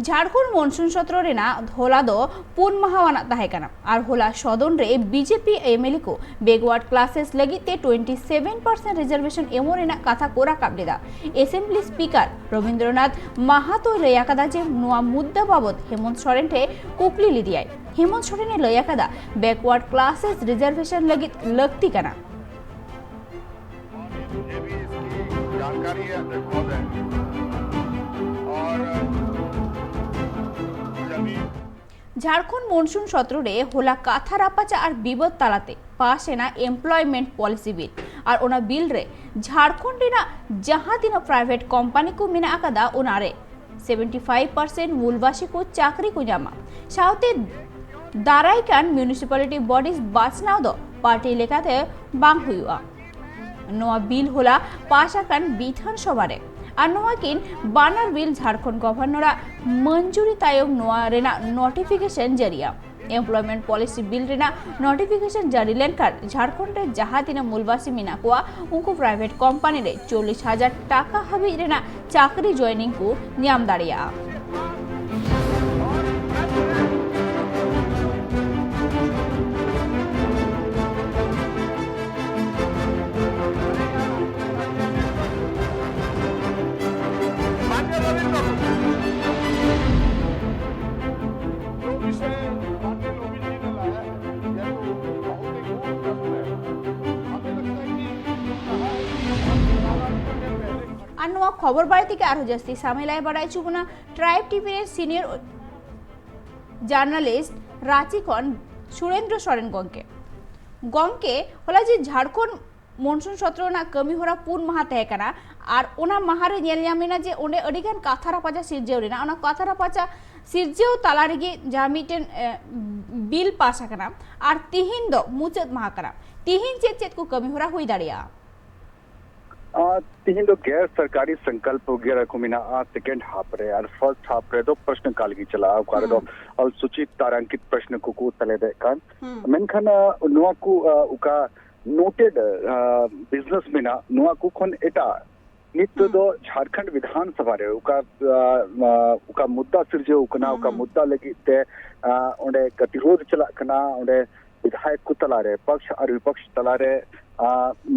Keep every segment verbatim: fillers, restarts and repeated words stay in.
Jharkhand monsoon ᱥᱚᱛᱨᱚ ᱨᱮᱱᱟᱜ ᱦᱚᱞᱟ ᱫᱚ ᱯᱩᱱ ᱢᱟᱦᱟ ᱟᱱᱟᱜ ᱛᱟᱦᱮᱸ ᱠᱟᱱᱟ ᱟᱨ ᱦᱚᱞᱟ ᱥᱚᱫᱚᱱ ᱨᱮ ᱵᱤᱡᱮᱯᱤ ᱮᱢᱮᱞᱮ ᱠᱚ ᱵᱮᱠᱣᱟᱨᱰ ᱠᱞᱟᱥᱮᱥ ᱞᱟᱹᱜᱤᱫ ᱛᱮ ᱴᱩᱭᱮᱱᱴᱤ ᱥᱮᱵᱷᱮᱱ ᱯᱟᱨᱥᱮᱱᱴ ᱨᱤᱡᱟᱨᱵᱷᱮᱥᱚᱱ ᱮᱢᱚᱜ ᱨᱮᱱᱟᱜ ᱠᱟᱛᱷᱟ ᱠᱚ ᱨᱟᱠᱟᱵ ᱞᱮᱫᱟ᱾ ᱮᱥᱮᱢᱵᱞᱤ ᱥᱯᱤᱠᱟᱨ ᱨᱚᱵᱤᱱᱫᱨᱚᱱᱟᱛᱷ ᱢᱟᱦᱟᱛᱚᱭ ᱞᱟᱹᱭ ᱟᱠᱟᱫᱟ ᱡᱮ ᱱᱚᱣᱟ ᱢᱩᱫᱫᱟ ᱵᱟᱵᱚᱛ ᱦᱮᱢᱚᱱᱛ ᱥᱚᱨᱮᱱ ᱴᱷᱮᱱ ᱠᱩᱠᱞᱤ ᱞᱮᱫᱮᱭᱟᱭ᱾ ᱦᱮᱢᱚᱱᱛ ᱥᱚᱨᱮᱱ ᱮ ᱞᱟᱹᱭ ᱟᱠᱟᱫᱟ, ᱵᱮᱠᱣᱟᱨᱰ ᱠᱞᱟᱥᱮᱥ ᱨᱤᱡᱟᱨᱵᱷᱮᱥᱚᱱ ᱞᱟᱹᱜᱤᱫ ᱞᱟᱹᱠᱛᱤ ᱠᱟᱱᱟ᱾ मुझे भी इसकी जानकारी है, बहुत है। और मुझे अभी ᱡᱷᱟᱲᱠᱷᱚᱸᱰ ᱢᱚᱱᱥᱩᱱ ᱥᱚᱛᱨᱚ ᱨᱮ ᱦᱚᱞᱟ ᱠᱟᱛᱷᱟ ᱨᱟᱯᱟᱪᱟᱜ ᱟᱨ ᱵᱤᱵᱟᱹᱫ ᱛᱟᱞᱟᱛᱮ ᱯᱟᱥ ᱮᱱᱟ ᱮᱢᱯᱞᱚᱭᱢᱮᱱᱴ ᱯᱚᱞᱤᱥᱤ ᱵᱤᱞ᱾ ᱟᱨ ᱚᱱᱟ ᱵᱤᱞ ᱨᱮ ᱡᱷᱟᱲᱠᱷᱚᱸᱰ ᱨᱮᱱᱟᱜ ᱡᱟᱦᱟᱸ ᱛᱤᱱᱟᱹᱜ ᱯᱨᱟᱭᱵᱷᱮᱴ ᱠᱚᱢᱯᱟᱱᱤ ᱠᱚ ᱢᱮᱱᱟᱜ ᱟᱠᱟᱫᱟ, ᱚᱱᱟᱨᱮ ᱥᱮᱵᱷᱮᱱᱴᱤ ᱯᱷᱟᱭᱤᱵᱷ ᱯᱟᱨᱥᱮᱱᱴ ᱢᱩᱞᱵᱟᱥᱤ ᱠᱚ ᱪᱟᱹᱠᱨᱤ ᱠᱚ ᱧᱟᱢᱟ᱾ ᱥᱟᱶᱛᱮ ᱫᱟᱨᱟᱭ ᱠᱟᱱ ᱢᱤᱭᱩᱱᱤᱥᱤᱯᱟᱞᱤᱴᱤ ᱵᱚᱰᱤᱡᱽ ᱵᱟᱪᱷᱱᱟᱣ ᱫᱚ ᱯᱟᱨᱴᱤ ᱞᱮᱠᱟᱛᱮ ᱵᱟᱝ ᱦᱩᱭᱩᱜᱼᱟ᱾ ᱱᱚᱣᱟ ᱵᱤᱞ ᱦᱚᱞᱟ ᱯᱟᱥ ᱟᱠᱟᱱ ᱵᱤᱫᱷᱟᱱ ᱥᱚᱵᱷᱟ ᱨᱮ᱾ ᱟᱨ ᱱᱚᱣᱟ ᱠᱤᱱ ᱵᱟᱱᱟᱨ ᱵᱤᱞ ᱡᱷᱟᱲᱠᱷᱚᱸᱰ ᱜᱚᱵᱷᱚᱨᱱᱚᱨᱟᱜ ᱢᱚᱧᱡᱩᱨᱤ ᱛᱟᱭᱚᱢ ᱱᱚᱣᱟ ᱨᱮᱱᱟᱜ ᱱᱳᱴᱤᱯᱷᱤᱠᱮᱥᱚᱱ ᱡᱟᱹᱨᱤᱜᱼᱟ᱾ ᱮᱢᱯᱞᱚᱭᱢᱮᱱᱴ ᱯᱚᱞᱤᱥᱤ ᱵᱤᱞ ᱨᱮᱱᱟᱜ ᱱᱳᱴᱤᱯᱷᱤᱠᱮᱥᱚᱱ ᱡᱟᱹᱨᱤ ᱞᱮᱱᱠᱷᱟᱱ ᱡᱷᱟᱲᱠᱷᱚᱸᱰ ᱨᱮ ᱡᱟᱦᱟᱸ ᱛᱤᱱᱟᱹᱜ ᱢᱩᱞᱵᱟᱥᱤ ᱢᱮᱱᱟᱜ ᱠᱚᱣᱟ, ᱩᱱᱠᱩ ᱯᱨᱟᱭᱵᱷᱮᱴ ᱠᱚᱢᱯᱟᱱᱤ ᱨᱮ ᱪᱚᱞᱞᱤᱥ ᱦᱟᱡᱟᱨ ᱴᱟᱠᱟ ᱦᱟᱹᱵᱤᱡ ᱨᱮᱱᱟᱜ ᱪᱟᱹᱠᱨᱤ ᱡᱚᱭᱮᱱᱤᱝ ᱠᱚ ᱧᱟᱢ ᱫᱟᱲᱮᱭᱟᱜᱼᱟ᱾ ᱟᱨ ᱱᱚᱣᱟ ᱠᱷᱚᱵᱚᱨ ᱵᱟᱨᱮ ᱛᱮᱜᱮ ᱟᱨᱦᱚᱸ ᱡᱟᱹᱥᱛᱤ ᱥᱟᱢᱮᱞᱟᱭ ᱵᱟᱲᱟᱭ ᱦᱚᱪᱚ ᱵᱚᱱᱟ ᱴᱨᱟᱭᱤᱵᱽ ᱴᱤᱵᱷᱤ ᱨᱮᱱ ᱥᱤᱱᱤᱭᱚᱨ ᱡᱟᱨᱱᱟᱞᱤᱥᱴ ᱨᱟᱸᱪᱤ ᱠᱷᱚᱱ ᱥᱩᱨᱮᱱᱫᱨᱚ ᱥᱚᱨᱮᱱ ᱜᱚᱢᱠᱮ᱾ ᱜᱚᱢᱠᱮ, ᱦᱚᱞᱟ ᱡᱮ ᱡᱷᱟᱲᱠᱷᱚᱸᱰ ᱢᱚᱱᱥᱩᱱ ᱥᱚᱛᱨᱚ ᱨᱮᱱᱟᱜ ᱠᱟᱹᱢᱤ ᱦᱚᱨᱟ ᱯᱩᱱ ᱢᱟᱦᱟ ᱛᱟᱦᱮᱸ ᱠᱟᱱᱟ, ᱟᱨ ᱚᱱᱟ ᱢᱟᱦᱟ ᱨᱮ ᱧᱮᱞ ᱧᱟᱢ ᱮᱱᱟ ᱡᱮ ᱚᱸᱰᱮ ᱟᱹᱰᱤ ᱜᱟᱱ ᱠᱟᱛᱷᱟ ᱨᱟᱯᱟᱪᱟ ᱥᱤᱨᱡᱟᱹᱣ ᱞᱮᱱᱟ᱾ ᱚᱱᱟ ᱠᱟᱛᱷᱟ ᱨᱟᱯᱟᱪᱟ ᱥᱤᱨᱡᱟᱹᱣ ᱛᱟᱞᱟ ᱨᱮᱜᱮ ᱡᱟᱦᱟᱸ ᱢᱤᱫᱴᱮᱱ, ᱮ, ᱵᱤᱞ ᱯᱟᱥ ᱟᱠᱟᱱᱟ, ᱟᱨ ᱛᱤᱦᱤᱧ ᱫᱚ ᱢᱩᱪᱟᱹᱫ ᱢᱟᱦᱟ ᱠᱟᱱᱟ᱾ ᱛᱤᱦᱤᱧ ᱪᱮᱫ ᱪᱮᱫ ᱠᱚ ᱠᱟᱹᱢᱤ ᱦᱚᱨᱟ ᱦᱩᱭ ᱫᱟᱲᱮᱭᱟᱜᱼᱟ? ᱟᱨ ᱛᱤᱦᱤᱧ ᱫᱚ ᱜᱮᱨ ᱥᱚᱨᱠᱟᱨᱤ ᱥᱚᱝᱠᱚᱞᱯ ᱵᱟᱜᱮᱨᱟ ᱠᱚ ᱢᱮᱱᱟᱜᱼᱟ᱾ ᱥᱮᱠᱮᱱᱰ ᱦᱟᱯ ᱨᱮ ᱟᱨ ᱯᱷᱟᱨᱥᱴ ᱦᱟᱯ ᱨᱮᱫᱚ ᱯᱨᱚᱥᱱᱚ ᱠᱟᱞ ᱜᱮ ᱪᱟᱞᱟᱜᱼᱟ, ᱚᱠᱟ ᱨᱮᱫᱚ ᱦᱩᱸ᱾ ᱚᱞᱥᱩᱪᱤᱛ ᱛᱟᱨᱟᱝᱠᱤᱛ ᱯᱨᱚᱥᱱᱚ ᱠᱚᱠᱚ ᱥᱮᱞᱮᱫᱮᱫ ᱠᱟᱱ᱾ ᱦᱩᱸ᱾ ᱢᱮᱱᱠᱷᱟᱱ, ᱟ, ᱱᱚᱣᱟ ᱠᱚ, ᱟ, ᱚᱠᱟ ᱱᱳᱴᱮᱰ, ᱟ, ᱵᱤᱡᱽᱱᱮᱥ ᱢᱮᱱᱟᱜ, ᱱᱚᱣᱟ ᱠᱚ ᱠᱷᱚᱱ ᱮᱴᱟᱜ ᱱᱤᱛ ᱫᱚ ᱡᱷᱟᱲᱠᱷᱚᱸᱰ ᱵᱤᱫᱷᱟᱱ ᱥᱚᱵᱷᱟ ᱨᱮ ᱚᱠᱟ ᱚᱠᱟ ᱢᱩᱫᱽᱫᱟ ᱥᱤᱨᱡᱟᱹᱣ ᱠᱟᱱᱟ, ᱚᱠᱟ ᱢᱩᱫᱽᱫᱟ ᱞᱟᱹᱜᱤᱫ ᱛᱮ ᱚᱸᱰᱮ ᱜᱟᱛᱤᱨᱳᱫ ᱪᱟᱞᱟᱜ ᱠᱟᱱᱟ, ᱚᱸᱰᱮ ᱵᱤᱫᱷᱟᱭᱚᱠ ᱠᱚ ᱛᱟᱞᱟᱨᱮ, ᱯᱚᱠᱥ ᱟᱨ ᱵᱤᱯᱚᱠᱥ ᱛᱟᱞᱟᱨᱮ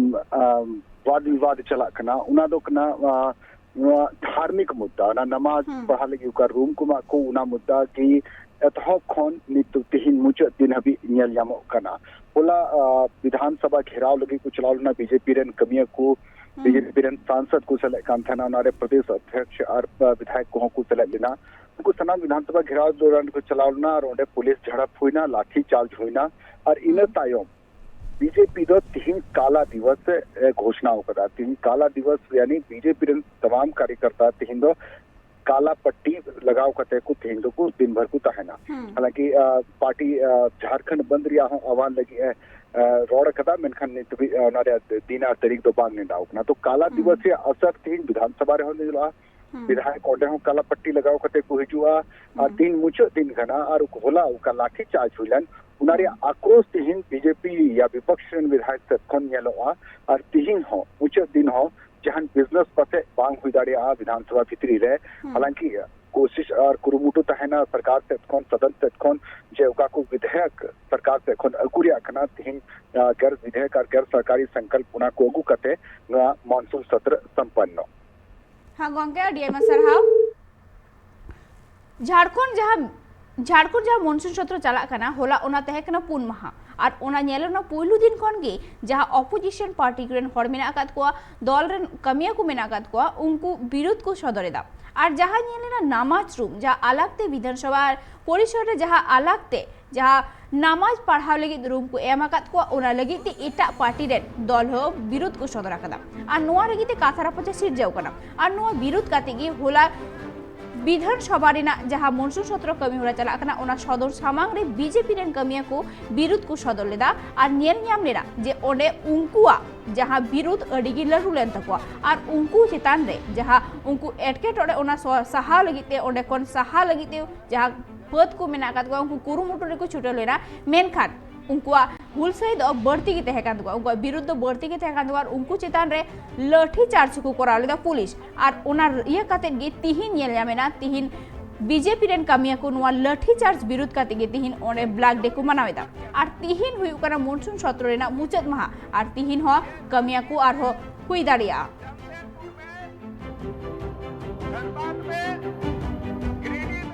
ᱵᱟᱫ ᱵᱤᱵᱟᱫ ᱪᱟᱞᱟᱜ ᱠᱟᱱᱟ, ᱚᱱᱟ ᱫᱚ ᱠᱟᱱᱟ ᱱᱚᱣᱟ ᱫᱷᱟᱨᱢᱤᱠ ᱢᱩᱫᱽᱫᱟ, ᱚᱱᱟ ᱱᱟᱢᱟᱡ ᱯᱟᱲᱦᱟᱣ ᱞᱟᱹᱜᱤᱫ ᱚᱠᱟ ᱨᱩᱢ ᱠᱚ ᱮᱢᱟᱜ ᱠᱚ, ᱚᱱᱟ ᱢᱩᱫᱽᱫᱟ ᱜᱮ ᱮᱛᱚᱦᱚᱵ ᱠᱷᱚᱱ ᱱᱤᱛ ᱛᱮᱦᱮᱧ ᱢᱩᱪᱟᱹᱫ ᱫᱤᱱ ᱦᱟᱹᱵᱤᱡ ᱧᱮᱞ ᱧᱟᱢᱚᱜ ᱠᱟᱱᱟ᱾ ᱦᱚᱞᱟ ᱵᱤᱫᱷᱟᱱ ᱥᱚᱵᱷᱟ ᱜᱷᱮᱨᱟᱣ ᱞᱟᱹᱜᱤᱫ ᱠᱚ ᱪᱟᱞᱟᱣ ᱞᱮᱱᱟ ᱵᱤᱡᱮᱯᱤ ᱨᱮᱱ ᱠᱟᱹᱢᱤᱭᱟᱹ ᱠᱚ, ᱵᱤᱡᱮᱯᱤ ᱨᱮᱱ ᱥᱟᱝᱥᱚᱫ ᱠᱚ ᱥᱮᱞᱮᱫ ᱠᱟᱱ ᱛᱟᱦᱮᱱᱟ, ᱚᱱᱟᱨᱮ ᱯᱨᱚᱫᱮᱥ ᱚᱫᱷᱭᱚᱠᱥ ᱟᱨ ᱵᱤᱫᱷᱟᱭᱚᱠ ᱠᱚᱦᱚᱸ ᱠᱚ ᱥᱮᱞᱮᱫ ᱞᱮᱱᱟ᱾ ᱩᱱᱠᱩ ᱥᱟᱱᱟᱢ ᱵᱤᱫᱷᱟᱱ ᱥᱚᱵᱷᱟ ᱜᱷᱮᱨᱟᱣ ᱫᱚᱨᱟᱱ ᱠᱚ ᱪᱟᱞᱟᱣ ᱞᱮᱱᱟ ᱟᱨ ᱚᱸᱰᱮ ᱯᱩᱞᱤᱥ ᱡᱷᱟᱲᱟᱯ ᱦᱩᱭᱱᱟ, ᱞᱟᱴᱷᱤ ᱪᱟᱨᱡᱽ ᱦᱩᱭᱱᱟ᱾ ᱟᱨ ᱤᱱᱟᱹ ᱛᱟᱭᱚᱢ ᱵᱤᱡᱮᱯᱤ ᱫᱚ ᱛᱤᱦᱤᱧ ᱠᱟᱞᱟ ᱫᱤᱵᱚᱥ ᱮ ᱜᱷᱳᱥᱱᱟ ᱟᱠᱟᱫᱟ᱾ ᱛᱤᱦᱤᱧ ᱠᱟᱞᱟ ᱫᱤᱵᱚᱥ, ᱭᱟᱱᱤ ᱵᱤᱡᱮᱯᱤ ᱨᱮᱱ ᱛᱟᱢᱟᱢ ᱠᱟᱨᱭᱚᱠᱚᱨᱛᱟ ᱛᱤᱦᱤᱧ ᱫᱚ ᱠᱟᱞᱟ ᱯᱟᱴᱴᱤ ᱞᱟᱜᱟᱣ ᱠᱟᱛᱮ ᱠᱚ ᱛᱤᱦᱤᱧ ᱫᱚᱠᱚ ᱫᱤᱱ ᱵᱷᱟᱨ ᱠᱚ ᱛᱟᱦᱮᱱᱟ᱾ ᱦᱟᱞᱟᱝᱠᱤ ᱯᱟᱨᱴᱤ ᱡᱷᱟᱨᱠᱷᱚᱸᱰ ᱵᱚᱱᱫ ᱨᱮᱭᱟᱜ ᱦᱚᱸ ᱟᱦᱣᱟᱱ ᱞᱟᱹᱜᱤᱫ ᱮ ᱨᱚᱲ ᱟᱠᱟᱫᱟ, ᱢᱮᱱᱠᱷᱟᱱ ᱱᱤᱛ ᱫᱷᱟᱹᱵᱤᱡ ᱚᱱᱟ ᱨᱮᱭᱟᱜ ᱫᱤᱱ ᱟᱨ ᱛᱟᱹᱨᱤᱠᱷ ᱫᱚ ᱵᱟᱝ ᱱᱮᱰᱟᱣ ᱟᱠᱟᱱᱟ᱾ ᱛᱚ ᱠᱟᱞᱟ ᱫᱤᱵᱚᱥ ᱨᱮᱭᱟᱜ ᱟᱥᱟᱨ ᱛᱤᱦᱤᱧ ᱵᱤᱫᱷᱟᱱ ᱥᱚᱵᱷᱟ ᱨᱮᱦᱚᱸ ᱧᱮᱞᱚᱜᱼᱟ᱾ ᱵᱤᱫᱷᱟᱭᱚᱠ ᱚᱸᱰᱮ ᱦᱚᱸ ᱠᱟᱞᱟ ᱯᱟᱴᱴᱤ ᱞᱟᱜᱟᱣ ᱠᱟᱛᱮ ᱠᱚ ᱦᱤᱡᱩᱜᱼᱟ᱾ ᱟᱨ ᱛᱤᱦᱤᱧ ᱢᱩᱪᱟᱹᱫ ᱫᱤᱱ ᱠᱟᱱᱟ, ᱟᱨ ᱦᱚᱞᱟ ᱚᱠᱟ ᱞᱟᱴᱷᱤ ᱪᱟᱨᱡᱽ ᱦᱩᱭ ᱞᱮᱱ, ᱚᱱᱟ ᱨᱮᱭᱟᱜ ᱟᱠᱨᱳᱥ ᱛᱤᱦᱤᱧ ᱵᱤᱡᱮᱯᱤ ᱭᱟ ᱵᱤᱯᱚᱠᱥ ᱨᱮᱱ ᱵᱤᱫᱷᱟᱭᱚᱠ ᱥᱮᱫ ᱠᱷᱚᱱ ᱧᱮᱞᱚᱜᱼᱟ᱾ ᱟᱨ ᱛᱤᱦᱤᱧ ᱦᱚᱸ ᱢᱩᱪᱟᱹᱫ ᱫᱤᱱ ᱦᱚᱸ ᱡᱟᱦᱟᱱ ᱵᱤᱡᱽᱱᱮᱥ ᱯᱟᱥᱮᱡ ᱵᱟᱝ ᱦᱩᱭ ᱫᱟᱲᱮᱭᱟᱜᱼᱟ ᱵᱤᱫᱷᱟᱱ ᱥᱚᱵᱷᱟ ᱵᱷᱤᱛᱨᱤ ᱨᱮ᱾ ᱦᱟᱞᱟᱝᱠᱤ ᱠᱳᱥᱤᱥ ᱟᱨ ᱠᱩᱨᱩᱢᱩᱴᱩ ᱛᱟᱦᱮᱱᱟ ᱥᱚᱨᱠᱟᱨ ᱥᱮᱫ ᱠᱷᱚᱱ, ᱥᱚᱫᱚᱱ ᱥᱮᱫ ᱠᱷᱚᱱ, ᱡᱮ ᱚᱠᱟ ᱠᱚ ᱵᱤᱫᱷᱟᱭᱚᱠ ᱥᱚᱨᱠᱟᱨ ᱥᱮᱫ ᱠᱷᱚᱱ ᱟᱹᱜᱩ ᱨᱮᱭᱟᱜ ᱠᱟᱱᱟ, ᱛᱤᱦᱤᱧ ᱜᱮᱨ ᱵᱤᱫᱷᱟᱭᱚᱠ ᱟᱨ ᱜᱮᱨ ᱥᱚᱨᱠᱟᱨᱤ ᱥᱚᱝᱠᱚᱞᱯ ᱚᱱᱟ ᱠᱚ ᱟᱹᱜᱩ ᱠᱟᱛᱮ ᱱᱚᱣᱟ ᱢᱚᱱᱥᱩᱱ ᱥᱚᱛᱨᱚ ᱥᱚᱢᱯᱚᱱᱱᱚ᱾ ᱦᱮᱸ ᱜᱚᱝᱠᱮ, ᱟᱹᱰᱤ ᱟᱭᱢᱟ ᱥᱟᱨᱦᱟᱣ᱾ ᱡᱷᱟᱲᱠᱷᱚᱸᱰ ᱡᱟᱦᱟᱸ ᱡᱷᱟᱲᱠᱷᱚᱸᱰ ᱡᱟᱦᱟᱸ ᱢᱚᱱᱥᱩᱱ ᱥᱚᱛᱨᱚ ᱪᱟᱞᱟᱜ ᱠᱟᱱᱟ, ᱦᱚᱞᱟ ᱚᱱᱟ ᱛᱟᱦᱮᱸ ᱠᱟᱱᱟ ᱯᱩᱱ ᱢᱟᱦᱟ᱾ ᱟᱨ ᱚᱱᱟ ᱧᱮᱞ ᱨᱮᱱᱟᱜ ᱯᱩᱭᱞᱩ ᱫᱤᱱ ᱠᱷᱚᱱ ᱜᱮ ᱡᱟᱦᱟᱸ ᱚᱯᱳᱡᱤᱥᱚᱱ ᱯᱟᱨᱴᱤ ᱨᱮᱱ ᱦᱚᱲ ᱢᱮᱱᱟᱜ ᱟᱠᱟᱫ ᱠᱚᱣᱟ, ᱫᱚᱞ ᱨᱮᱱ ᱠᱟᱹᱢᱤᱭᱟᱹ ᱠᱚ ᱢᱮᱱᱟᱜ ᱟᱠᱟᱫ ᱠᱚᱣᱟ, ᱩᱱᱠᱩ ᱵᱤᱨᱩᱫᱷ ᱠᱚ ᱥᱚᱫᱚᱨ ᱮᱫᱟ᱾ ᱟᱨ ᱡᱟᱦᱟᱸ ᱧᱮᱞ ᱮᱱᱟ ᱱᱟᱢᱟᱡᱽ ᱨᱩᱢ, ᱡᱟᱦᱟᱸ ᱟᱞᱟᱜᱽ ᱛᱮ ᱵᱤᱫᱷᱟᱱ ᱥᱚᱵᱷᱟ ᱯᱚᱨᱤᱥᱚᱨ ᱨᱮ ᱡᱟᱦᱟᱸ ᱟᱞᱟᱜᱽ ᱛᱮ ᱡᱟᱦᱟᱸ ᱱᱟᱢᱟᱡᱽ ᱯᱟᱲᱦᱟᱣ ᱞᱟᱹᱜᱤᱫ ᱨᱩᱢ ᱠᱚ ᱮᱢ ᱟᱠᱟᱫ ᱠᱚᱣᱟ, ᱚᱱᱟ ᱞᱟᱹᱜᱤᱫ ᱛᱮ ᱮᱴᱟᱜ ᱯᱟᱨᱴᱤ ᱨᱮᱱ ᱫᱚᱞ ᱦᱚᱸ ᱵᱤᱨᱩᱫᱷ ᱠᱚ ᱥᱚᱫᱚᱨ ᱟᱠᱟᱫᱟ᱾ ᱟᱨ ᱱᱚᱣᱟ ᱞᱟᱹᱜᱤᱫ ᱛᱮ ᱠᱟᱛᱷᱟ ᱨᱟᱯᱚᱪᱟ ᱥᱤᱨᱡᱟᱹᱣ ᱠᱟᱱᱟ᱾ ᱟᱨ ᱱᱚᱣᱟ ᱵᱤᱨᱩᱫᱷ ᱠᱟᱛᱮ ᱜᱮ ᱦᱚᱞᱟ ᱵᱤᱫᱷᱟᱱ ᱥᱚᱵᱷᱟ ᱨᱮᱱᱟᱜ ᱡᱟᱦᱟᱸ ᱢᱚᱱᱥᱩᱱ ᱥᱚᱛᱨᱚ ᱠᱟᱹᱢᱤ ᱦᱚᱨᱟ ᱪᱟᱞᱟᱜ ᱠᱟᱱᱟ, ᱚᱱᱟ ᱥᱚᱫᱚᱨ ᱥᱟᱢᱟᱝ ᱨᱮ ᱵᱤᱡᱮᱯᱤ ᱨᱮᱱ ᱠᱟᱹᱢᱤᱭᱟᱹ ᱠᱚ ᱵᱤᱨᱩᱫᱷ ᱠᱚ ᱥᱚᱫᱚᱨ ᱞᱮᱫᱟ᱾ ᱟᱨ ᱧᱮᱞ ᱧᱟᱢ ᱞᱮᱱᱟ ᱡᱮ ᱚᱸᱰᱮ ᱩᱱᱠᱩᱣᱟᱜ ᱡᱟᱦᱟᱸ ᱵᱤᱨᱩᱫᱷ ᱟᱹᱰᱤ ᱜᱮ ᱞᱟᱹᱴᱩ ᱞᱮᱱ ᱛᱟᱠᱚᱣᱟ᱾ ᱟᱨ ᱩᱱᱠᱩ ᱪᱮᱛᱟᱱ ᱨᱮ ᱡᱟᱦᱟᱸ ᱩᱱᱠᱩ ᱮᱴᱠᱮᱴᱚᱬᱮ, ᱚᱱᱟ ᱥᱚ-, ᱥᱟᱦᱟ ᱞᱟᱹᱜᱤᱫ ᱛᱮ, ᱚᱸᱰᱮ ᱠᱷᱚᱱ ᱥᱟᱦᱟ ᱞᱟᱹᱜᱤᱫ ᱛᱮ ᱡᱟᱦᱟᱸ ᱯᱷᱟᱹᱫ ᱠᱚ ᱢᱮᱱᱟᱜ ᱟᱠᱟᱫ ᱠᱚᱣᱟ, ᱩᱱᱠᱩ ᱠᱩᱨᱩᱢᱩᱴᱩ ᱨᱮᱠᱚ ᱪᱷᱩᱴᱟᱹᱣ ᱞᱮᱱᱟ᱾ ᱢᱮᱱᱠᱷᱟᱱ ᱩᱱᱠᱩᱣᱟᱜ ᱦᱩᱞᱥᱟᱹᱭ ᱫᱚ ᱵᱟᱹᱲᱛᱤ ᱜᱮ ᱛᱟᱦᱮᱸ ᱠᱟᱱ ᱛᱟᱠᱚᱣᱟ, ᱩᱱᱠᱩᱣᱟᱜ ᱵᱤᱨᱩᱫᱷ ᱫᱚ ᱵᱟᱹᱲᱛᱤ ᱜᱮ ᱛᱟᱦᱮᱸ ᱠᱟᱱ ᱛᱟᱠᱚᱣᱟ ᱟᱨ ᱩᱱᱠᱩ ᱪᱮᱛᱟᱱ ᱨᱮ ᱞᱟᱹᱴᱷᱤ ᱪᱟᱨᱡᱽ ᱠᱚ ᱠᱚᱨᱟᱣ ᱞᱮᱫᱟ ᱯᱩᱞᱤᱥ᱾ ᱟᱨ ᱚᱱᱟ ᱤᱭᱟᱹ ᱠᱟᱛᱮᱫ ᱜᱮ ᱛᱤᱦᱤᱧ ᱧᱮᱞ ᱧᱟᱢᱮᱱᱟ, ᱛᱤᱦᱤᱧ ᱵᱤᱡᱮᱯᱤ ᱨᱮᱱ ᱠᱟᱹᱢᱤᱭᱟᱹ ᱠᱚ ᱱᱚᱣᱟ ᱞᱟᱹᱴᱷᱤ ᱪᱟᱨᱡᱽ ᱵᱤᱨᱩᱫᱷ ᱠᱟᱛᱮ ᱜᱮ ᱛᱤᱦᱤᱧ ᱚᱸᱰᱮ ᱵᱞᱮᱠ ᱰᱮ ᱠᱚ ᱢᱟᱱᱟᱣ ᱮᱫᱟ᱾ ᱟᱨ ᱛᱤᱦᱤᱧ ᱦᱩᱭᱩᱜ ᱠᱟᱱᱟ ᱢᱚᱱᱥᱩᱱ ᱥᱚᱛᱨᱚ ᱨᱮᱱᱟᱜ ᱢᱩᱪᱟᱹᱫ ᱢᱟᱦᱟ, ᱟᱨ ᱛᱤᱦᱤᱧ ᱦᱚᱸ ᱠᱟᱹᱢᱤᱭᱟᱹ ᱠᱚ ᱟᱨᱦᱚᱸ ᱦᱩᱭ ᱫᱟᱲᱮᱭᱟᱜᱼᱟ᱾